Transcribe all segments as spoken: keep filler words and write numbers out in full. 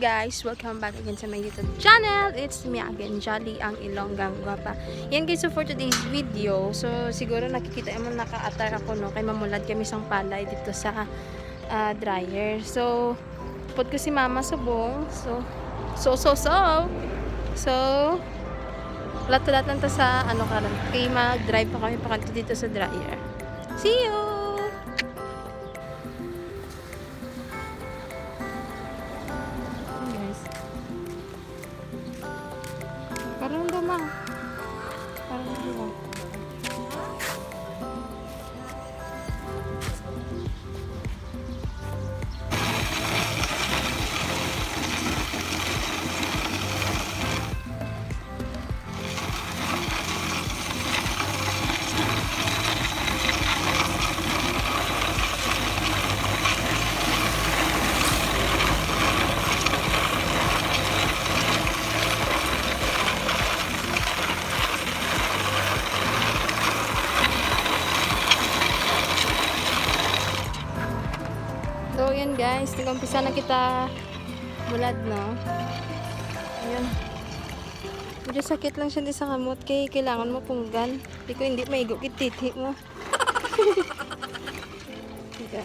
Guys, welcome back again sa my YouTube channel. It's me again, Jolly, ang Ilonggang Guwapa. Yan guys, so for today's video, so siguro nakikita mo nakaatar ako, no, kay mamulad kami sang palay dito sa ah, dryer. So, put ko si mama subong. So, so, so, so. So, lat-lat lang ta sa ano karon. Kay mag-drive pa kami pakadto dito sa dryer. See you! Ayan, guys. Parang duma. Parang duma. So, yun guys, nag-umpisa na kita bulad, no? Ayun. Medyo sakit lang siya di sa kamot kay kailangan mo punggan. Di ko hindi maigo kititi mo. Diba?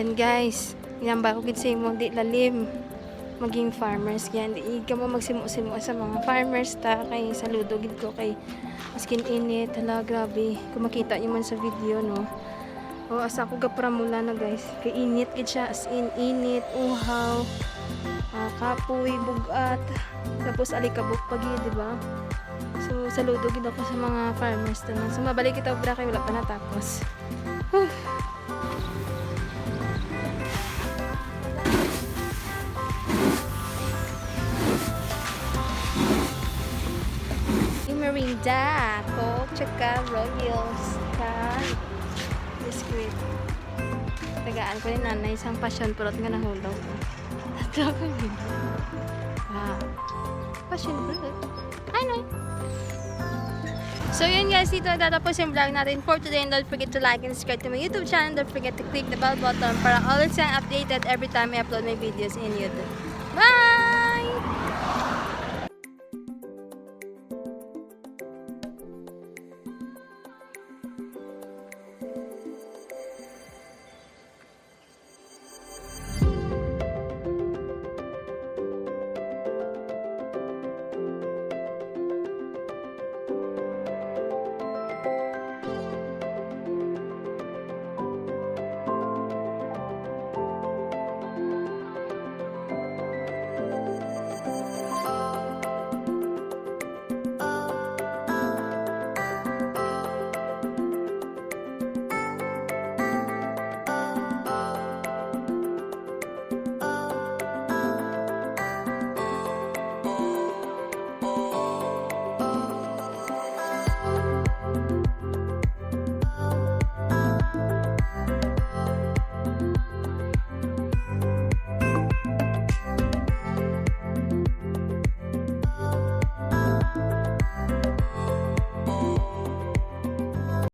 And guys, ginambal ko gid sa imo, di lalim maging farmers. Kaya di kamo magsimo-simo sa mga farmers ta, kay saludo gid ko kay maskin init. Hala, grabe. Kung makita niyo man sa video, no? O, asa ako gapramula na, guys. Kay init gid siya, as in, init, uhaw, ah, kapoy, bugat, tapos alikabok pa gid, di ba? So, saludo gid ako sa mga farmers tanan. So, mabalik kita obra kay wala pa natapos. Whew. Yung merinda, Coke, tsaka Royals, tsaka biscuit. Tagaan ko ni nanay isang passion fruit nga nahulog. Tatlo ko yun. Ah, passion fruit. Ay, no. So yun guys, dito natatapos yung vlog natin for today. And don't forget to like and subscribe to my YouTube channel. Don't forget to click the bell button para always kang updated every time I upload my videos in YouTube. Bye!